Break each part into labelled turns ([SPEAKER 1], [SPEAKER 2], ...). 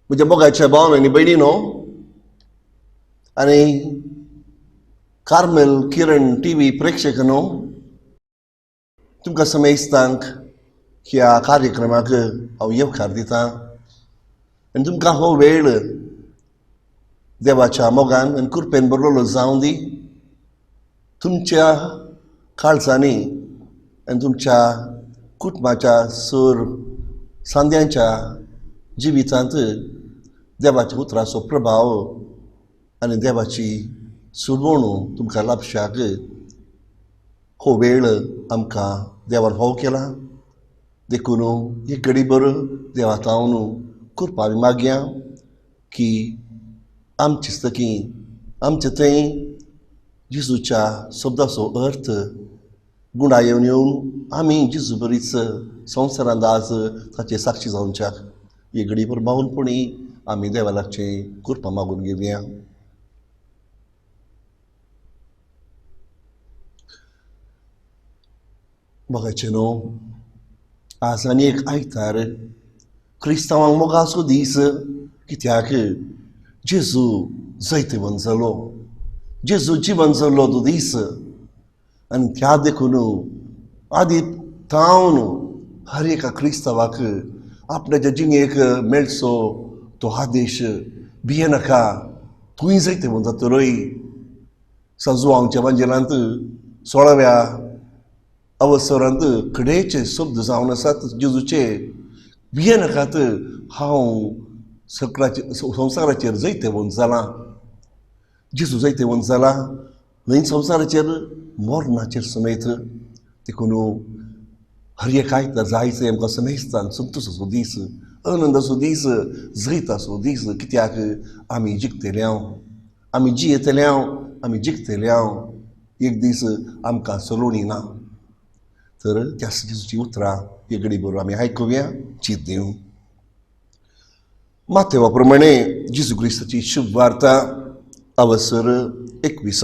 [SPEAKER 1] म्हज्या मोगाच्या भाव आनी भयणीनो आनी कार्मेल किरण टी व्ही प्रेक्षकांनो, तुमकां समेस्तांक ह्या कार्यक्रमाक हांव येवकार दितां आनी तुमकां हो वेळ देवाच्या मोगान आनी कृपेन भरलेलो जावं दी. तुमच्या काळजांनी आनी तुमच्या कुटुंबाच्या सूर सांद्यांच्या जिवितांत देवाच्या उतराचो प्रभाव आनी देवाची सुरवणू तुमकां लाभशाक हो वेळ आमकां देवान फावो केला. देखून एक घडी बरो देवा तावन कृपा आमी मागया की आमचे सकी आमचे थंय जेजूच्या शब्दाचो अर्थ गुणा येवन येवन आमी जेजू बरीच संवसारांत आज ताचे साक्षी जावच्याक एक घडी भर बावनपणी आमी देवा लागची कृपा मागून घेवया. बघायचें न्हू, आज आनी एक आयतार क्रिस्तांवांक मोगाचो दीस, कित्याक जेजू जैतवंत जालो, जेजू जिवन जालो तो दीस. आनी त्या देखून आदी तावन हर एका क्रिस्तांवाक आपल्याच्या जिणेक मेळचो तो आदेश, भियेनाका, तूंय जैतवंत जातलोय. सांजुआंवच्या वांजेलांत 16व्या अवसरांत कडेचे शब्द जावन आसात जेजूचे, भियेनाकात, हांव सकळाचे संवसाराचेर जैतवंत जालां. जेजू जैतवंत जाला न्हय संवसाराचेर, मरणाचेर समेत. देखून हर एक आयतार जायचो आमकां समेस्तान संतोसाचो दीस, आनंदाचो दीस, जैताचो दीस. कित्याक आमी जिखतले हांव, आमी जियेतले हांव, आमी जिखतले हांव. एक दीस आमकां चलोवणी ना. तर त्या जेजूची उतरां एक घडी बरोबर आमी आयकुया, चीत दिवं. माथेवा प्रमाणे जेजू क्रिस्ताची शुभ वार्ता अवसर 21.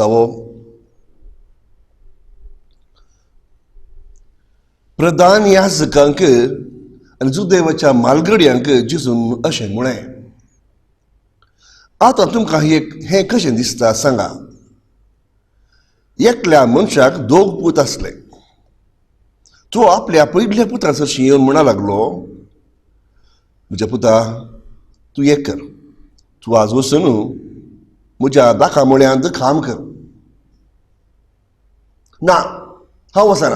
[SPEAKER 1] प्रधान याजकांक आनी जुदेवाच्या मालगड्यांक जेजून अशें म्हळें, आतां तुमकां हें कशें दिसता सांगा. एकल्या मनशाक दोग पूत आसले. तो आपल्या पयल्या पुता सरशीं येवन म्हणा लागलो, म्हज्या पुता तूं एक कर, तूं आज वचून म्हज्या दाका मळ्यांत काम कर. ना, हांव वचना,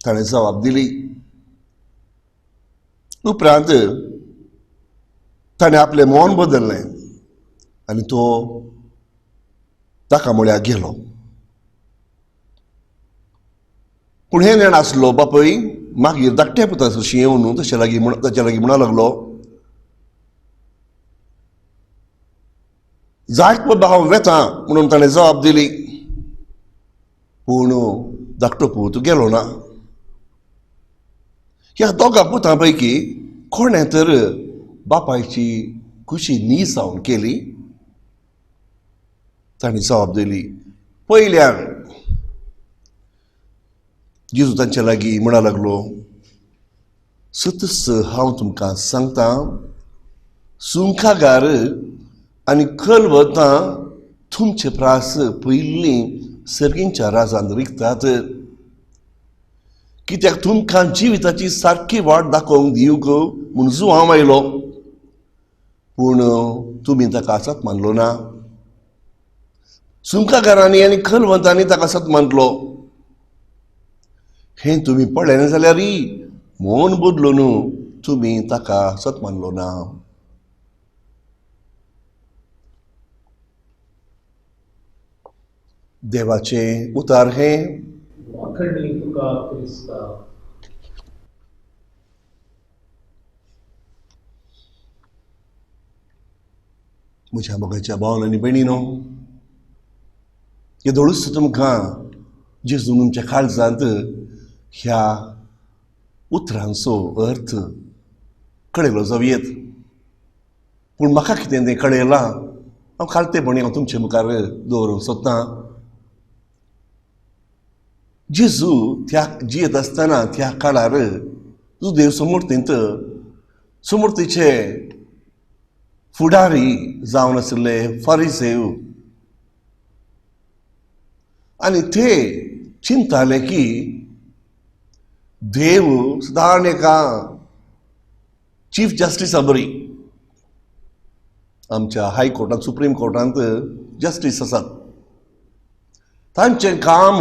[SPEAKER 1] ताणें जबाब दिली. उपरांत ताणें आपलें मन बदललें आनी तो ताका म्हळ्यार गेलो. पूण हें जाण आसलो बापूय मागीर धाकट्या पुता सरशीं येवन तशें लागीं ताच्या लागीं म्हणा लागलो, जायत बाबा हांव वेता म्हणून ताणें जबाब दिली. पूण धाकटो पूत गेलो ना. ह्या दोगां पुतां पैकी कोणें तर बापायची खुशी न्ही जावन केली? तांणी जबाब दिली, पयल्यान. जेजू तांच्या लागीं म्हणा लागलो, सतच हांव तुमकां सांगता, सुंखागार आनी खलवतां तुमचे प्रास पयलीं सर्गींच्या राजान रिगतात. कित्याक तुमकां जिविताची सारकी वाट दाखोवंक दिवंक म्हूण जुवांव आयलो, पूण तुमी ताका सत मानलो ना. सुंखागारांनी आनी खलवंतांनी ताका सत मानलो. हें तुमी पळयलें जाल्यार मन बदलून तुमी ताका सत मानलो ना. देवाचें उतार हें.
[SPEAKER 2] तुका क्रिस्ता.
[SPEAKER 1] म्हज्या मोगाच्या भावन आनी भयणीनो, येदोळूच तुमकां जेजून तुमच्या काळजांत ह्या उतरांचो अर्थ कळयलो जावं. पूण म्हाका कितें तें कळयलां, हांव खालतेपणी हांव तुमचे मुखार दवरूंक सोदतां. जेजू त्या जियेत आसतना त्या काळार जुदेव समूर्तींत समूर्तीचे फुडारी जावन आशिल्ले फारिसेव, आनी ते चिंताले की देव सदांच एका चीफ जस्टिसा बरी, आमच्या हायकोर्टांत सुप्रीम कोर्टांत जस्टीस आसात, तांचें काम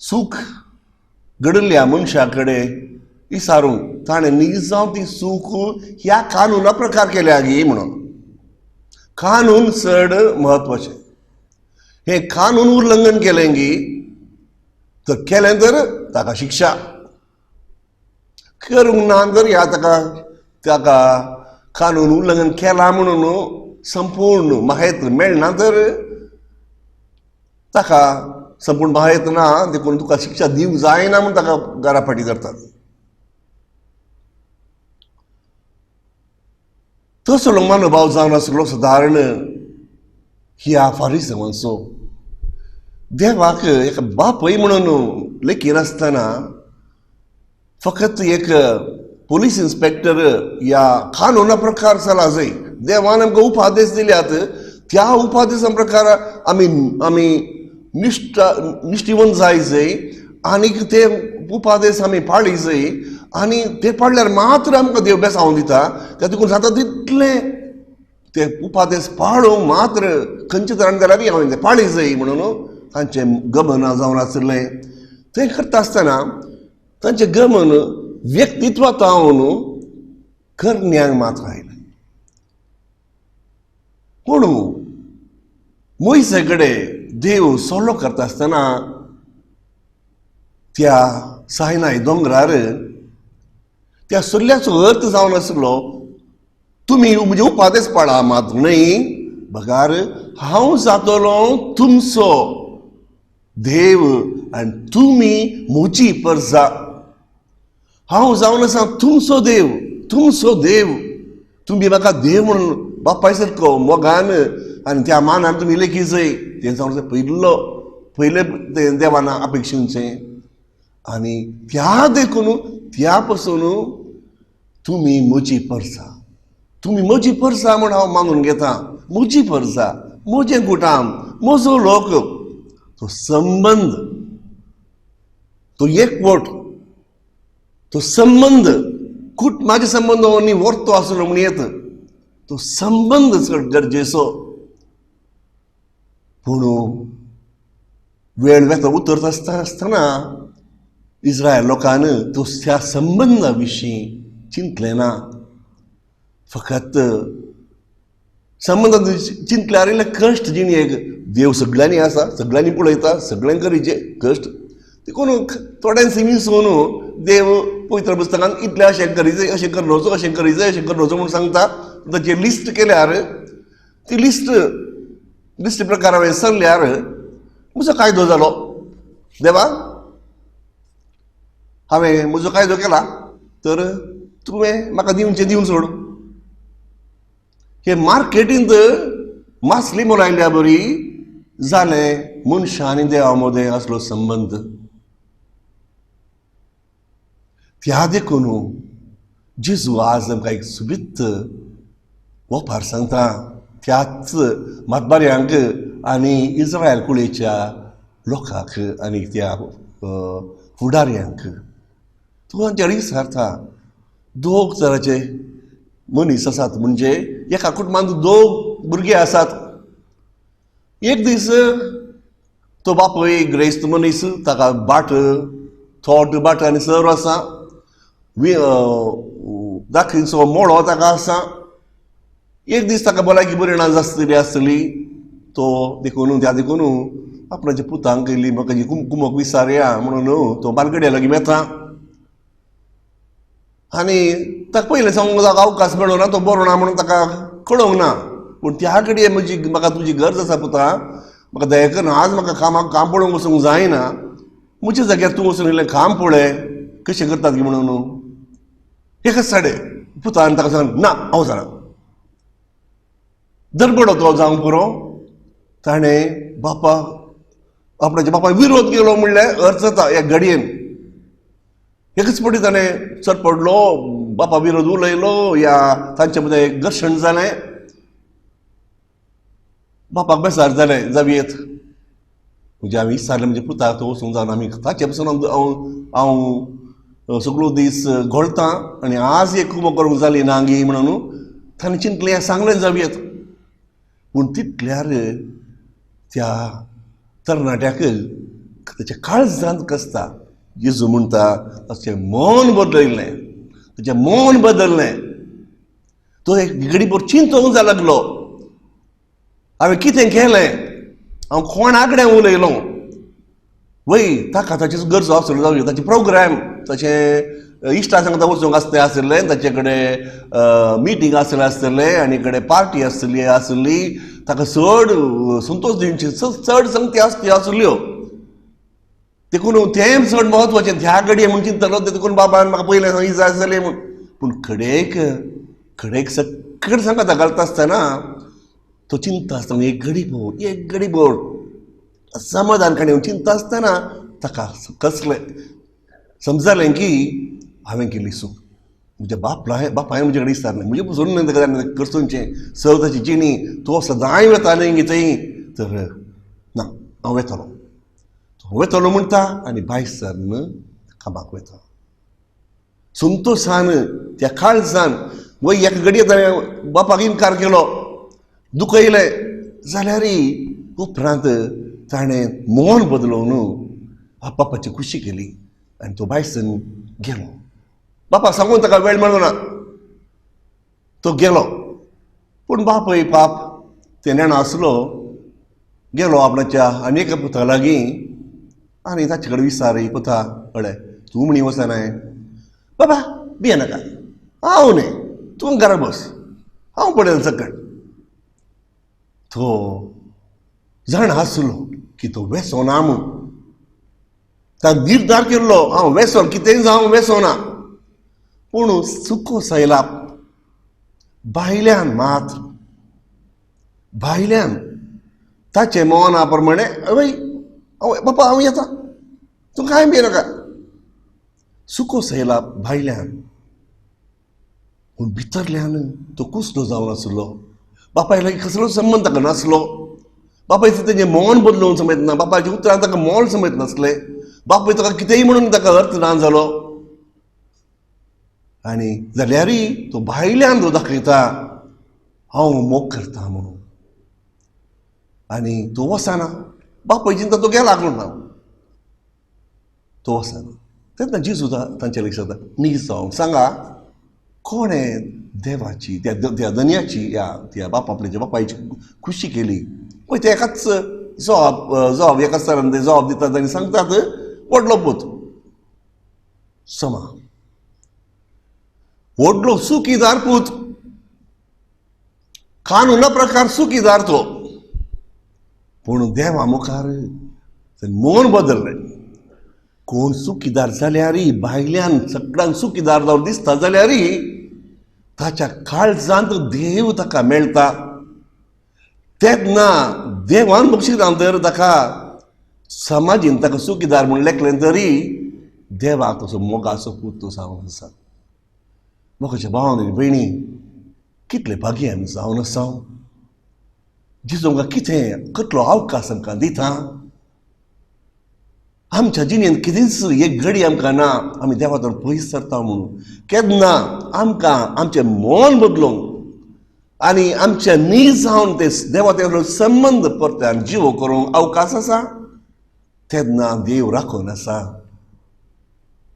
[SPEAKER 1] सूख घडिल्ल्या मनशा कडेन विचारूंक, ताणें निजांव ती सूख ह्या कानुना प्रकार केल्या गी म्हणून. कानून चड म्हत्वाचें. हें कानून उल्लंघन केलें गी तर केलें तर ताका शिक्षा, करूंक ना तर ह्या ताका ताका कानून उल्लंघन केलां म्हणून संपूर्ण माहिती मेळना तर ताका संपूर्ण माहिती ना, देखून तुका शिक्षा दिवंक जायना म्हूण ताका घरा फाटी धरतात. तसलो मनोभाव जावन आसलो सादारण ह्या फारिसांचो. देवाक एक बापूय म्हणून लेखिनासतना फकत एक पोलीस इन्स्पेक्टर ह्या कानुना प्रकार जाला जंय देवान आमकां उपादेश दिल्यात त्या उपादेशा प्रकार आमी आमी निश्ठिवंत जाय जंय आनीक ते उपादेश आमी पाळी जंय आनी ते पाळल्यार मात्र आमकां देव बेसावन दिता. त्या देखून जाता तितलें ते उपादेश पाळूंक मात्र खंयचे तरान जाल्यार हांवें ते पाळी जाय म्हणून तांचें गमन जावन आशिल्लें. तें करता आसतना तांचें गमन व्यक्तित्वांत करण्यांक मात्र आयलें. पूण मोयसे कडेन देव सल्लो करता आसतना त्या सायनाय दोंगरार त्या सल्ल्याचो अर्थ जावन आसलो तुमी म्हजे उपादेस पाळा मात न्हय बगार हांव जातलो तुमचो देव आनी तुमी म्हजी परजा. हांव जावन आसा तुमचो देव, तुमचो देव. तुमी म्हाका देव म्हणून बापाय सारको मोगान आनी त्या मानान तुमी लेखी जय तें जावन पयलो पयले देवान अपेक्षेचें. आनी त्या देखून त्या पसून तुमी म्हजी परसा, तुमी म्हजी परसा म्हूण हांव मानून घेता. म्हजी परसा, म्हजें कुटाम, म्हजो लोक, तो संबंद, तो एकवट, तो संबंद कुट म्हाजे संबंद न्ही वर्तो आसलो म्हूण येत तो संबंद चड गरजेचो. पूण वेळ वेता उतरता आसता आसतना इस्रायल लोकान तो त्या संबंदा विशीं चिंतलें ना. फकत संबंदा चिंतल्यार इल्ले कश्ट जिणेक देव सगळ्यांनी आसा, सगळ्यांनी पळयता, सगळ्यांक करीचे कश्ट देखून थोड्यांनी सिमिसून देव पवित्र पुस्तकान इतलें अशें करीचे, अशें करनचो, अशें करीचे, अशें करनचो म्हूण सांगता. ताचें लिस्ट केल्यार ती लिस्ट लिस्ट प्रकार हांवें सरल्यार म्हजो कायदो जालो. देवा हांवें म्हजो कायदो केला तर तुवें म्हाका दिवचें दिवन सोड. हे मार्केटींत मासली मोलायल्या बरी जालें मनशां आनी देवा मदें आसलो संबंद. त्या देखून जेजू आज आमकां एक सुबीत ओपार सांगता त्याच मातबाऱ्यांक आनी इस्रायल कुळेच्या लोकांक आनी त्या फुडाऱ्यांक. तूं आमच्या विचारता दोग तराचे मनीस आसात, म्हणजे एका कुटुंबांत दोग भुरगे आसात. एक दीस तो बापूय ग्रेस्त मनीस, ताका बाट थोट बाट आनी सर आसा, दाखीचो मोळो ताका आसा. एक दीस ताका भलायकी बरी ना आसतली आसतली तो देखून त्या देखून आपणाच्या पुतांक इल्ली म्हाका कुमक विसारया म्हणून तो बालगड्या लागीं येता आनी ताका पयलें सांगूंक ताका अवकाश मेळो ना, तो बरो ना म्हणून ताका कळोवंक ना. पूण त्या कडेन म्हजी म्हाका तुजी गरज आसा पुता, म्हाका दया कर आज म्हाका कामाक काम पळोवंक वचूंक जायना, म्हज्या जाग्यार तूं वचून इल्लें काम पळय कशें करतात की म्हणून. एकच साडे पुतान ताका सांग ना हांव जाणा. दरबडो तो जावंक पुरो. ताणें बापा आपणाच्या बापाय विरोध केलो म्हणल्यार अर्थ जाता ह्या घडयेन. एकच फावटी ताणें चड पडलो, बापा विरोध उलयलो या तांचे मदें घर्शण जालें, बापाक बेजार जालें जावयेत. म्हणजे हांवें विचारलें म्हणजे पुताक तो वचूंक जावना, आमी ताचे पसून हांव हांव सगळो दीस घोळटा आनी आज एक कुमो करूंक जाली ना गी म्हणून ताणें चिंतलें सांगलें जावयेत. पूण तितल्यार त्या तरणाट्याक ताच्या काळजांत कसता जेजू म्हणटा ताचें मन बदलयलें, ताचें मन बदललें. तो एक घडीभर चिंतूंक जाय लागलो, हांवें कितें केलें, हांव कोणा कडेन उलयलो. वय ताका ताचीच गरज आसली जावं, ताचे प्रोग्राम ताचें इश्टा सांगता वचूंक आसलें आसलें, ताचे कडेन मिटींग आसलें आसतलें आनी कडेन पार्टी आसली आसली, ताका चड संतोश दिवची चड संगती आसती आसल्यो. देखून तें चड म्हत्वाचें ह्या घडये म्हूण चिंतलो. देखून बाबान म्हाका पयलें सांग जाय जालें म्हूण. पूण कडेक कडेक सगळें सांगता घालता आसतना तो चिंता आसतना एक घडी भोर एक घडी भोर समाधान काणी चिंता आसतना ताका कसलें समजलें की हांवें केली चूक. म्हज्या बापायन म्हजे कडेन विचारलें म्हजें पसून ताका करचें सर ताची जिणी तो सदांय वेतालें गी थंय तर ना हांव वेतलो, तो वेतलो म्हणटा आनी भायर सरन कामाक वता. संतोशान त्या काळजान वय एका घडये ताणें बापाक इनकार केलो, दुखयलें जाल्यार उपरांत ताणें मन बदलोवन बापाची खुशी केली आनी तो भायर सरन गेलो. बापा सांगून ताका वेळ मेळना, तो गेलो. पूण बापय पाप ते नेणा आसलो, गेलो आपणाच्या आनी एका पुता लागीं. आनी ताचे कडेन विचारी पुता कळ्ळें तूं म्हणी वचनाय बाबा भिये नाका, हांव न्हय, तूं घरा बस, हांव पळयता सकट. तो जाण आसलो की तो वेसोना म्हूण, ताका निर्धार केल्लो हांव वेसोन कितेंय जावं वेसोना. पूण सुको सैलाप भायल्यान मात्र, भायल्यान ताचें मना प्रमाणे हय बाबा हांव येता, तूं कांय भिये नाका. सुको सैलाप भायल्यान, पूण भितरल्यान तो कुसलो जावन आसलो. बापाय लागीं कसलो संबंद ताका नासलो. बापायचें तेजें मन बदलूंक समजना, बापायच्या उतरान ताका मोल समज नासलें. बापूय ताका कितेंय म्हणून ताका अर्थ ना जालो. आनी जाल्यारय तो भायल्यान तो दाखयता हांव मोग करता म्हणून, आनी तो वचना. बापूय चिंता तो गेला कोण ना, तो वचना. तेन्ना जेजू तांचे लागीं सांगता, नीज जावंक सांगा कोणें देवाची त्या त्या धनयाची ह्या त्या बापा आपल्याच्या बापायची खुशी केली. पळय ते एकाच जवाब जवाब एकाच तरान ते जवाब दितात आनी सांगतात व्हडलो पूत समा, व्हडलो सुखीदार पूत, कानुना प्रकार सुखीदार तो. पूण देवा मुखार मन बदल्लें. कोण सुखीदार जाल्यारय भायल्यान सगळ्यांक सुखीदार जावन दिसता जाल्यारय ताच्या काळजांत देव ताका मेळटा. तेन्ना देवान बक्षितां तर ताका समाजीन ताका सुखीदार म्हूण लेखलें तरी देवाक तसो मोगाचो पूत तो जावन आसा. मोगाच्या भावान आनी भयणी, कितले भागी आमी जावन आसा. जेजू आमकां कितें कसलो अवकाश आमकां दिता. आमच्या जिणेंत कितेंच एक घडी आमकां ना आमी देवा पयस सरता म्हणून. केन्ना आमकां आमचें मन बदलूंक आनी आमच्या नीज जावन ते देवा तेजो संबंद परत्यान जिवो करूंक अवकाश आसा, तेन्ना देव राखून आसा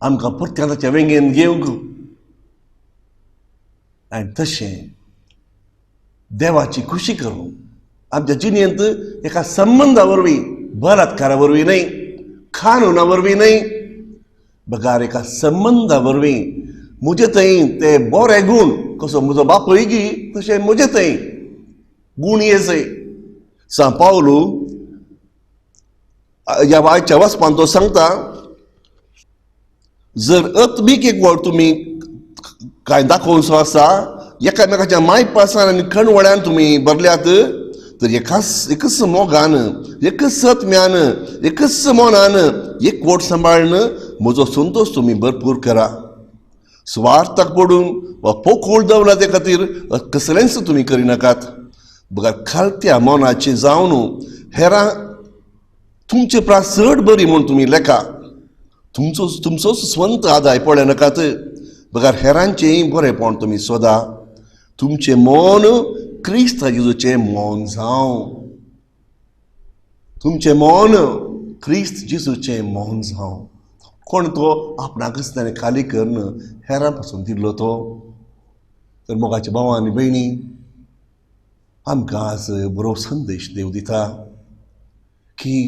[SPEAKER 1] आमकां परत्यान ताच्या वेंगेन घेवंक. आनी तशें देवाची खुशी करूंक आमच्या जिणेंत एका संबंदा वरवीं, बलात्कारा वरवीं न्हय, कानुना वरवीं न्हय, बगार एका संबंदा वरवीं म्हजे थंय ते बरे गूण कसो म्हजो बापूय गी तशें म्हजे थंय गूण येसय. सांव पावलू ह्या आयच्या वाचपान तो सांगता, जर आत्मीक एक वळ तुमी कांय दाखोवचो आसा एकामेकाच्या मायपासान आनी कणवळ्यान तुमी भरल्यात तर एकाच एकच मोगान, एकच सत्म्यान, एकच मनान एकवट सांबाळून म्हजो संतोश तुमी भरपूर करा. स्वार्थाक पडून वा पोकूळ दवरला ते खातीर कसलेंच तुमी करिनाकात, बगर खालत्या मनाचे जावन हेरां तुमचे प्रास चड बरी म्हूण तुमी लेखा. तुमचो तुमचोच स्वंत आदाय पळय नाकात, बगर हेरांचेंय बरेंपण तुमी सोदा. तुमचें मन क्रिस्त जेजूचें मन जावं, तुमचें मन क्रिस्त जेजूचें मन जावं. कोण तो आपणाकच ताणें खाली करून हेरां पासून दिल्लो तो. तर मोगाच्या भाव आनी भयणी, आमकां आज बरो संदेश देव दिता की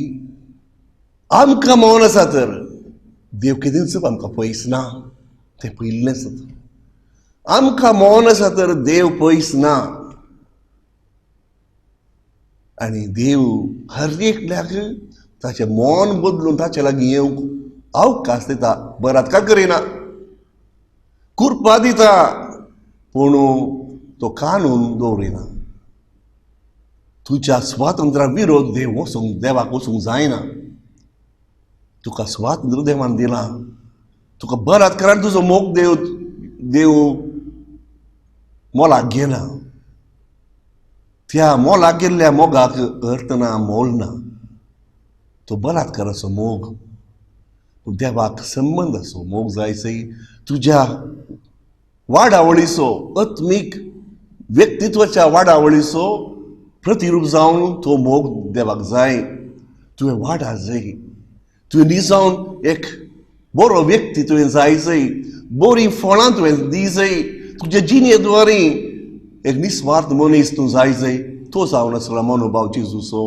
[SPEAKER 1] आमकां मौन आसा तर देव केदींच आमकां पयस ना, तें पयिल्लेंच. आमकां मौन आसा तर देव पयस ना. आनी देव हर एकल्याक ताचें मन बदलून ताचे लागीं येवंक अवकाश दिता, बलात्कार करिना, कृपा दिता, पूण तो कानून दवरिना. तुज्या स्वातंत्र्या विरोध देव वचूंक देवाक वचूंक जायना. तुका स्वातंत्र्य देवान दिलां, तुका बलात्कारान तुजो मोग देव देव मोलाक घेना. त्या मोलाक गेल्ल्या मोगाक अर्थ ना, मोल ना. तो बलात्काराचो मोग. पूण देवाक संबंद आसो मोग जाय सई तुज्या वाडावळीचो, आत्मीक व्यक्तित्वाच्या वाडावळीचो प्रतिरूप जावन तो मोग देवाक जाय. तुवें वाडा जाय, तुवें निजावन एक बरो व्यक्ती तुवें जाय जाय, बरीं फळां तुवें दी जाय, तुज्या जिणे द्वारे एक निस्वार्थ मनीस तूं जाय जाय. तो जावन आसलो मनोभाव जेजूचो.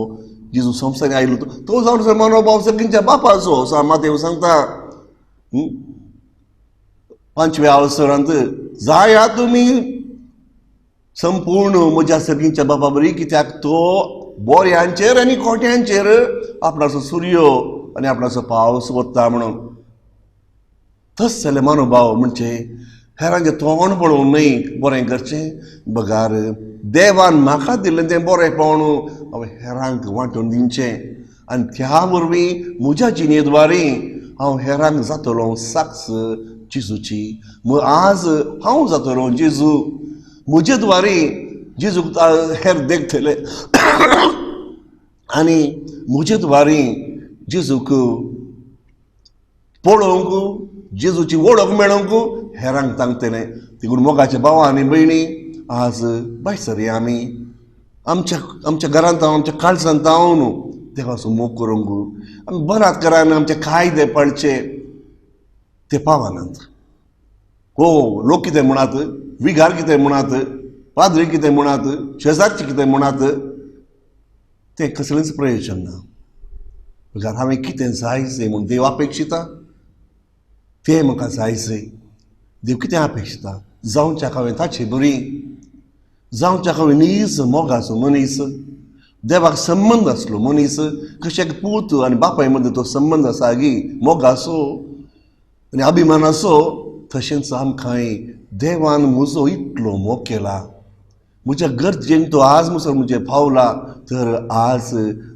[SPEAKER 1] जेजू संवसारांत आयलो तो जावन आसा मनोभाव सगळ्यांच्या बापाचो. सा मातेव सांगता 5व्या अवसरांत जाया तुमी संपूर्ण म्हज्या सगळींच्या बापा बरी, कित्याक तो बोऱ्यांचेर आनी कोट्यांचेर आपणाचो सुर्यो आनी आपणाचो पावस वता म्हणून. तस जाल्यार मनोभाव म्हणजे हेरांचें तोंड पळोवन न्हय बरें करचें, बगार देवान म्हाका दिल्लें तें बरें पळोवन हांवें हेरांक वांटून दिवचें आनी त्या वरवीं म्हज्या जिणे द्वारे हांव हेरांक जातलो साक्ष जेजूची. आज हांव जातलो जेजू, म्हजे द्वारे जेजूक हेर देखतले आनी म्हजे द्वारे जेजूक पळोवंक, जेजूची वळख मेळोवंक हेरांक सांगतलें. देखून मोगाचे भाव आनी भयणी, आज भायसर आमी आमच्या आमच्या घरांत हांव आमच्या काळजांत हांव देवाचो मोग करूंक आमी बलात्कारान आमचे कायदे पाळचे ते पावनात. हो लोक कितें म्हणात, विगार कितें म्हणात, पाद्री कितें म्हणात, शेजारची कितें म्हणात, तें कसलेंच प्रयोजन ना. बगार हांवें कितें जाय जाय म्हूण देव अपेक्षिता तें म्हाका जाय जाय. देव कितें अपेक्षिता जावच्याक हांवें ताचे बरी, जावच्याक हांवें नीज मोगाचो मनीस, देवाक संबंद आसलो मनीस. कशें पूत आनी बापाय मदीं तो संबंद आसा गी मोगाचो आनी अभिमानाचो, तशेंच आमकांय देवान म्हजो इतलो मोग केला, म्हज्या गरजेन तो आज मुसर म्हजें पावला, तर आज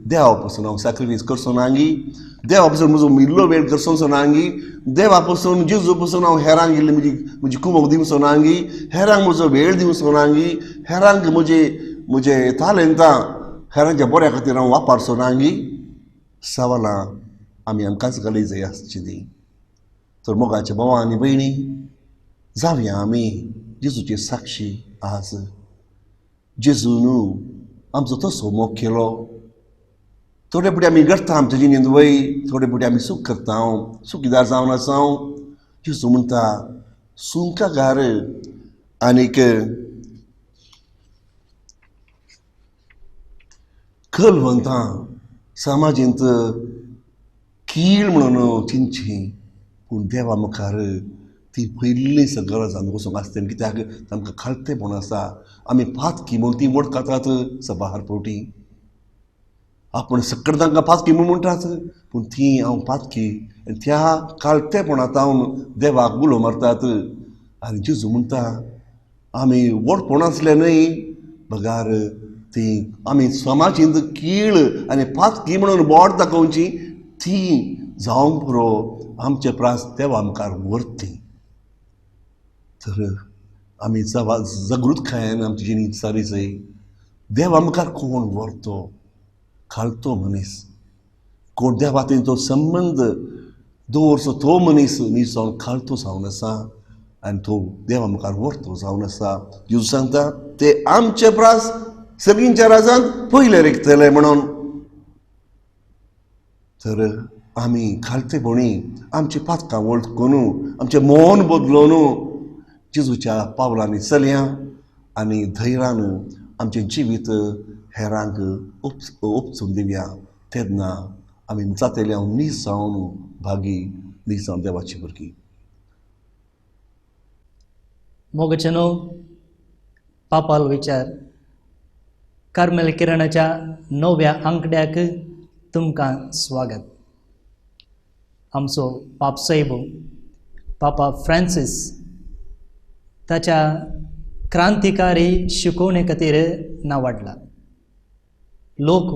[SPEAKER 1] देवा पसून हांव सॅक्रिफायस करचो ना गी, देवा पसून म्हजो इल्लो वेळ करचो ना गी, देवा पसून जेजू पसून हांव हेरांक इल्ली म्हजी म्हजी कुमोक दिवचो ना गी, हेरांक म्हजो वेळ दिवचो ना गी, हेरांक म्हजे म्हजे तालेंतां हेरांच्या बऱ्या खातीर हांव वापरचो ना गी. सवालां आमी आमकांच घाली जाय आसची ती. तर मोगाचे भाव आनी भयणी, जावया आमी जेजूची साक्षी. आज जेजू न्हू आमचो तसो मोग केलो. थोडे फावटी आमी घडटा आमच्या जिणेंत वय, थोडे फावटी आमी सूख करता, सुखीदार जावन आसा. जेजू म्हणटा सुंकागार आनीक कलवंतां समाजींत कीळ म्हणून चिंतची, पूण देवा मुखार ती पयलीं गरज आमी वचूंक आसता. कित्याक तांकां खालतेपण आसा, आमी पातकी म्हूण ती वळखतात सभार फावटी. आपूण सकट तांकां पातकी म्हूण म्हणटात, पूण ती हांव पातकी आनी त्या खालतेपणांत हांव देवाक उलो मारतात. आनी जेजू म्हणटा आमी व्हडपण आसलें न्हय, बगार ती आमी समाजींत कीळ आनी पातकी म्हणून बोट दाखोवची ती जावंक पुरो आमचे प्रास देवा मुखार व्हरती. तर आमी जागृतकायेन आमची जिणी सारी जाय. देवा मुखार कोण व्हरतो खालतो मनीस, कोण देवा तेंचो संबंद दवरचो तो मनीस नीज जावन खालतो जावन आसा आनी तो देवा मुखार व्हरतो जावन आसा. जेजू सांगता ते आमचे प्रास सगळींच्या राजांत पयले रिगतले म्हणून. तर आमी खालतेपणी आमची पातकां वळखून आमचें मन बदलोवन जेजूच्या पावलांनी चलया आनी धैर्यान आमचें जिवीत हेरांक उपचून दिवया. तेन्ना आमी जातले हांव नीज जावन भागी, नीज जावन देवाची भुरगीं.
[SPEAKER 3] मोगाचे न्हू पापाल विचार कार्मेल किरणाच्या 9व्या आंकड्याक तुमकां स्वागत. आमचो पाप साहेब पापा फ्रांसीस ताच्या क्रांतिकारी शिकोवणे खातीर नावाडला. लोक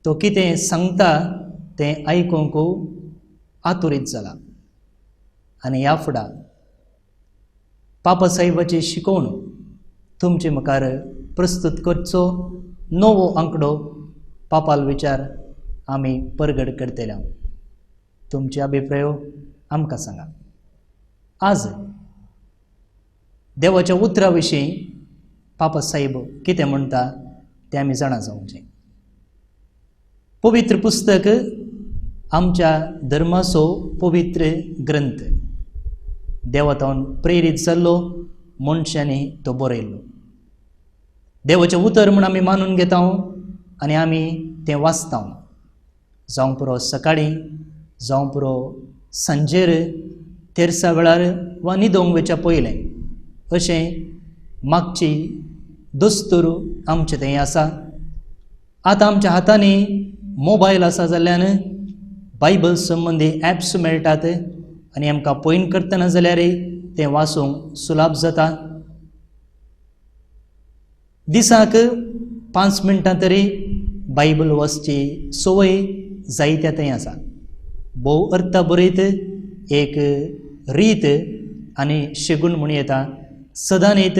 [SPEAKER 3] तो कितें सांगता तें आयकूंक आतुरीत जाला आनी ह्या फुडा पापा साहेबाची शिकोवण तुमचे मुखार प्रस्तुत करचो नवो आंकडो पापाल विचार आमी परगट करतले. तुमचे अभिप्राय आमकां सांगा. आज देवाच्या उतरा विशीं पापा साहेब कितें म्हणटा तें आमी जाणा जावचें. पवित्र पुस्तक आमच्या धर्माचो पवित्र ग्रंथ, देवातावन प्रेरीत जाल्लो मनशांनी तो बरयल्लो. देवाचें उतर म्हूण आमी मानून घेता आनी आमी तें वाचता, जावं पुरो सकाळीं, जावं पुरो सांजेर, तेरसा वेळार वा न्हिदोंक वयच्या पयलें, अशें मागची दस्तूर आमचे थंय आसा. आतां आमच्या हातांनी मोबायल आसा जाल्ल्यान बायबल संबंदी एप्स मेळटात आनी आमकां पॉयंट करतना जाल्यार तें वाचूंक सुलाभ जाता. दिसाक 5 मिनटां तरी बायबल वाचची संवय जायत्या थंय आसा. भोव अर्थ बरयत एक रीत आनी शेगूण म्हूण येता, सदांच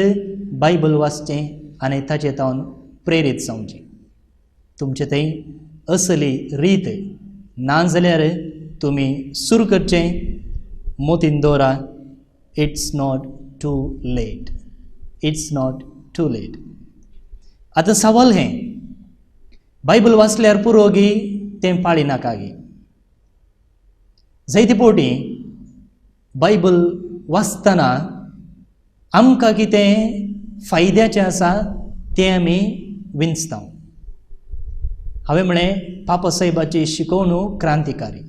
[SPEAKER 3] बायबल वाचचें आनी ताचे तावन प्रेरीत जावचें. तुमचे थंय असली रीत ना जाल्यार तुमी सुरू करचें. मोतीन दवरा, it's not too late, it's not too late. आतां सवाल हें, बायबल वाचल्यार पुरो गी तें पाळी नाका गी? जायते फावटी बायबल वाचतना आमकां कितें फायद्याचें आसा तें आमी विंचता. हांवें म्हळें पापा साहेबाची शिकवणूक क्रांतिकारी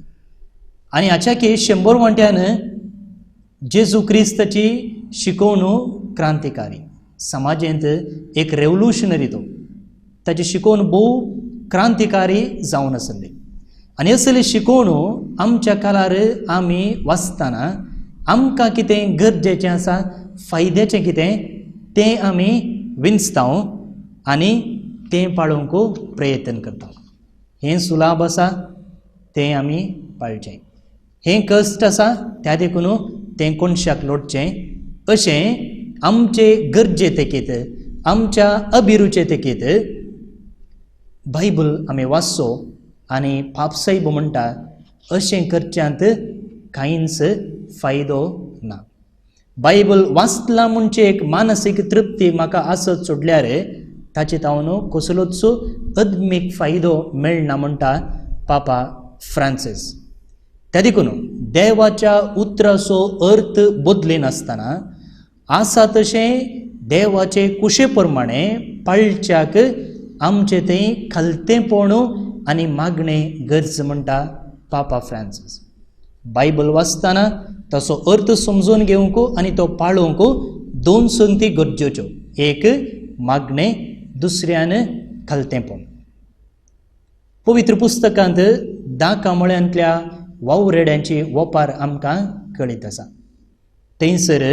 [SPEAKER 3] आनी हाच्याकी 100 वांट्यान जेजू क्रिस्ताची शिकवणूक क्रांतिकारी. समाजेंत एक रेवोल्युशनरी तो, ताची शिकवण भोव क्रांतिकारी जावन आसली आनी असली शिकवणूक आमच्या काळार आमी वाचतना आमकां कितें गरजेचें आसा, फायद्याचें कितें तें आमी विंचता आनी तें पाळोवंक प्रयत्न करता. हें सुलाभ आसा तें आमी पाळचें, हें कश्ट आसा त्या देखून तें कोनशाक लोटचें, अशें आमचे गरजे तेकीत, आमच्या अभिरुचे तेकीत बायबल आमी वाचचो. आनी पापसाहेब म्हणटा अशें करच्यांत कांयच फायदो ना. बायबल वाचला म्हणचे एक मानसीक तृप्ती म्हाका आसत सोडल्यार ताचे तावन कसलोच अदमीक फायदो मेळना म्हणटा पापा फ्रांसीस. त्या देखून देवाच्या उतराचो अर्थ बदलिनासतना आसा तशें देवाचे कुशे प्रमाणे पाळच्याक आमचे थंय खालतेंपण आनी मागणें गरज म्हणटा पापा फ्रांसीस. बायबल वाचतना ताचो अर्थ समजून घेवंक आनी तो पाळोवंक 2 संगती गरजेच्यो, एक मागणें, दुसऱ्यान खालतेंपण. पवित्र पुस्तकांत 10 कामळ्यांतल्या वावरेड्यांची वपार आमकां कळीत आसा. थंयसर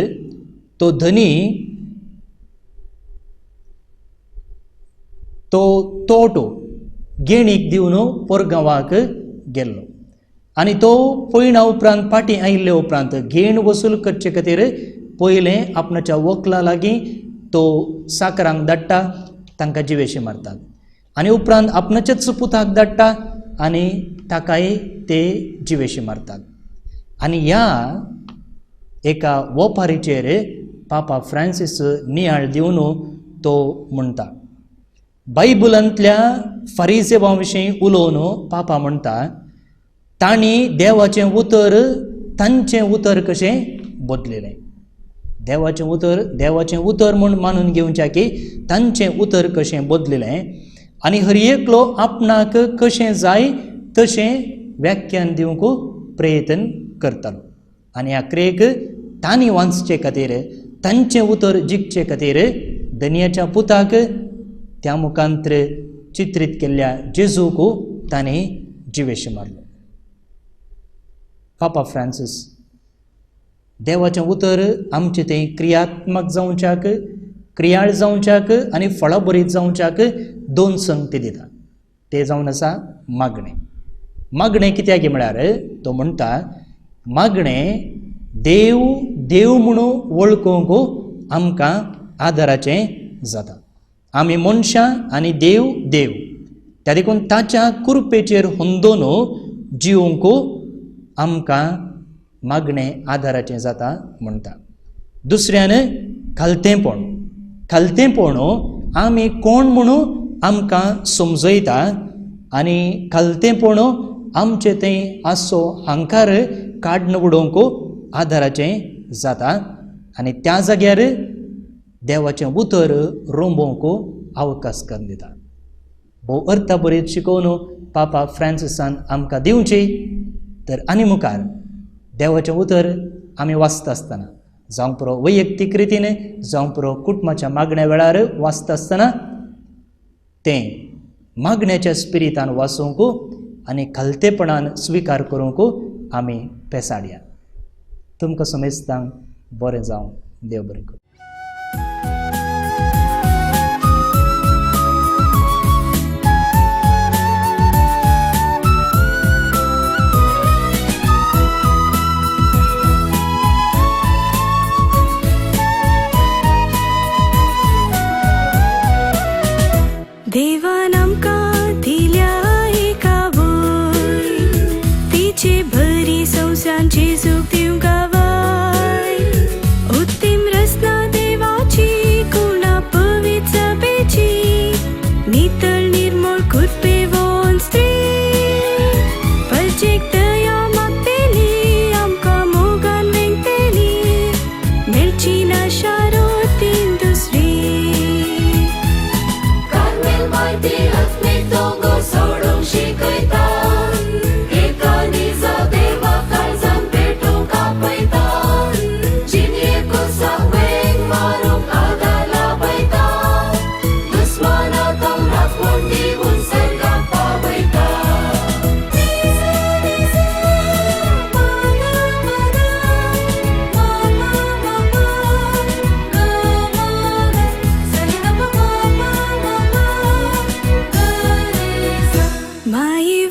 [SPEAKER 3] तो धनी तो तोटो गेणीक दिवन पोरगांवाक गेल्लो आनी तो पयणा उपरांत फाटीं आयिल्ले उपरांत घेण वसूल करचे खातीर पयलें आपणाच्या वकला लागीं तो साकरांक धाडटा, तांकां जिवेशी मारतात आनी उपरांत आपणाच्याच पुताक धाडटा आनी ताकाय ते जिवेशी मारतात. आनी ह्या एका वपारीचेर पापा फ्रांसीस नियाळ दिवन तो म्हणटा, बायबलांतल्या फारिजेवा विशीं उलोवन पापा म्हणटा, तांणी देवाचें उतर तांचें उतर कशें बदलिलें. देवाचें उतर देवाचें उतर म्हूण मानून घेवच्या की तांचें उतर कशें बदलिलें आनी हर एकलो आपणाक कशें जाय तशें व्याख्यान दिवंक प्रयत्न करतालो. आनी आखरेक तांणी वाचचे खातीर, तांचें उतर जिखचे खातीर धनयाच्या पुताक त्या मुखांत्र चित्रीत केल्ल्या जेजूक तांणी जिवेश मारलो. पापा फ्रांसीस देवाचें उतर आमचें तें क्रियात्मक जावच्याक, क्रियाळ जावच्याक आनी फळाबरीत जावच्याक 2 संगती दिता. ते जावन आसा मागणें. मागणें कित्याक म्हळ्यार तो म्हणटा मागणें देव देव म्हणून वळखूंक आमकां आदाराचें जाता. आमी मनशां आनी देव देव, त्या देखून ताच्या कृपेचेर हुंदोन जिवंक आमकां मागणें आदाराचें जाता म्हणटा. दुसऱ्यान खालतेंपण. खालतेंपण आमी कोण म्हणून आमकां समजयता आनी खालतेंपण आमचें थंय आसचो हांकार काडून उडोवंक आदाराचें जाता आनी त्या जाग्यार देवाचें उतर रोंबोवंक अवकाश करून दिता. भोव अर्थाभरीत शिकोवन पापा फ्रांसिसान आमकां दिवची. तर आनी मुखार देवाचें उतर आमी वाचता आसतना, जावं पुरो वैयक्तीक रितीन, जावं पुरो कुटुंबाच्या मागण्या वेळार वाचता आसतना तें मागण्याच्या स्पिरितान वाचूंक आनी खालतेपणान स्विकार करूंक आमी पेसाडया. तुमकां समेस्तांक बरें जावं. देव बरें करूं.
[SPEAKER 4] देवान आमकां दिल्या एका वय, तिचे बरी संवसांची सुख दिवंक गावाय. उत्तीम रचना देवाची, कुणा पवित्र सभेची, नितळ निर्मळ कृपेवन स्त्री, परजेक दया मागतेली, आमकां मोगान वेंगतेली, मेळची ना शारोतीन दुसरी.
[SPEAKER 5] कार्मेल मायती आत्मीक दोंगर सोडूंक शिकयता, एका निजा देवा काळजान पेटूंक आपयता, जिणेक वेंग मारूंक आदार लाभयता, दुस्माना तोंड राखून दिवन सर्गाक पावयता.
[SPEAKER 4] माई